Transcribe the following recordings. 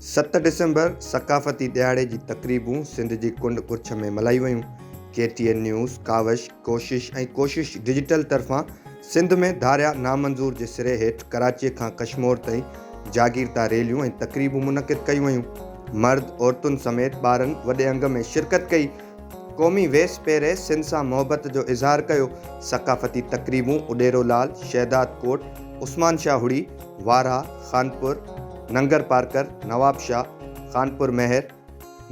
7 ڊسمبر ثقافتي ڏهاڙي جي تقريبون سنڌ جي ڪنڊ ڪڙڇ ۾ ملهائي ويون. K T N news, Kawish, Koshish ۽ Koshish digital طرفان سنڌ ۾ ڌاريا نامنظور جي سري هيٺ ڪراچي کان ڪشمور تائين جاگيرتا ريليون ۽ تقريبون منعقد ڪيون ويون. مرد، عورتن سميت ٻارن وڏي انگ ۾ شرڪت ڪئي. قومي ويس پهري سنڌ سان محبت جو اظهار ڪيو. ثقافتي تقريبون اڏيرو لال، شهداد ڪوٽ، عثمان شاهه هڙي، وارهه، خانپور، ننگر پارڪر، نوابشاهه، خانپور مهر،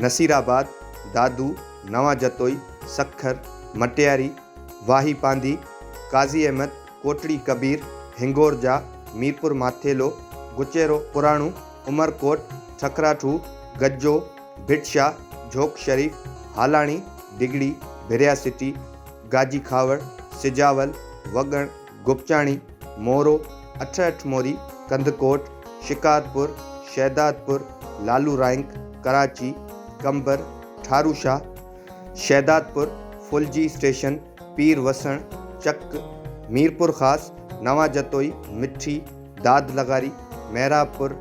نصيرآباد، دادو، نوان جتوئي، سکر، مٽياري، واهي پانڌي، قاضي احمد، ڪوٽڙي ڪبير، هنگورجا، ميرپور ماٿيلو، گچيرو پراڻو، عمرڪوٽ، ٺڪراٺو، گجو، ڀٽ شاهه، جهوڪ شريف، هالاڻي، ڊگهڙي، ڀريا سٽي، گاجي کهاوڙ، سجاول، وڳڻ، گپچاڻي، مورو، 68 موري، ڪنڌڪوٽ، شڪارپور، شهدادپور، لالو رائنڪ، ڪراچي، قمبر، ٺاروشاهه، شهدادپور، ڦلجي اسٽيشن، پير وسڻ، چڪ، ميرپورخاص، نوان جتوئي، مٺي، داد لغاري، محرابپور،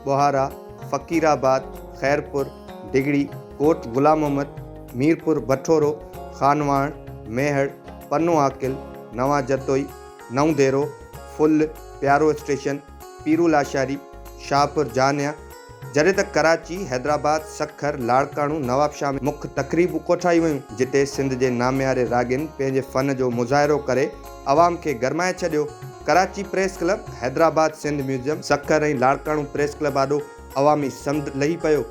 ٻوهارا، فقير آباد، خيرپور، ڊگهڙي، ڪوٽ غلام محمد، ميرپور بٺورو، خانواهڻ، ميهڙ، پنو عاقل، نوان جتوئي، نئون ديرو، ڦل، پيارو اسٽيشن، پيرو لاشاري، شاهپور جهانيان، جڏهن ته ڪراچي، حيدرآباد، سکر، لاڙڪاڻو، نوابشاهه ۾ مک تقريبون ڪوٺايون ويون، جتي سنڌ جي نامياري راڳين پنهنجي فن جو مظاهرو ڪري عوام کي گرمائي ڇڏيو. Karachi press club, Hyderabad Sindh museum, Sukkur ۽ Larkana press club آڏو عوامي سمنڊ لهي پيو.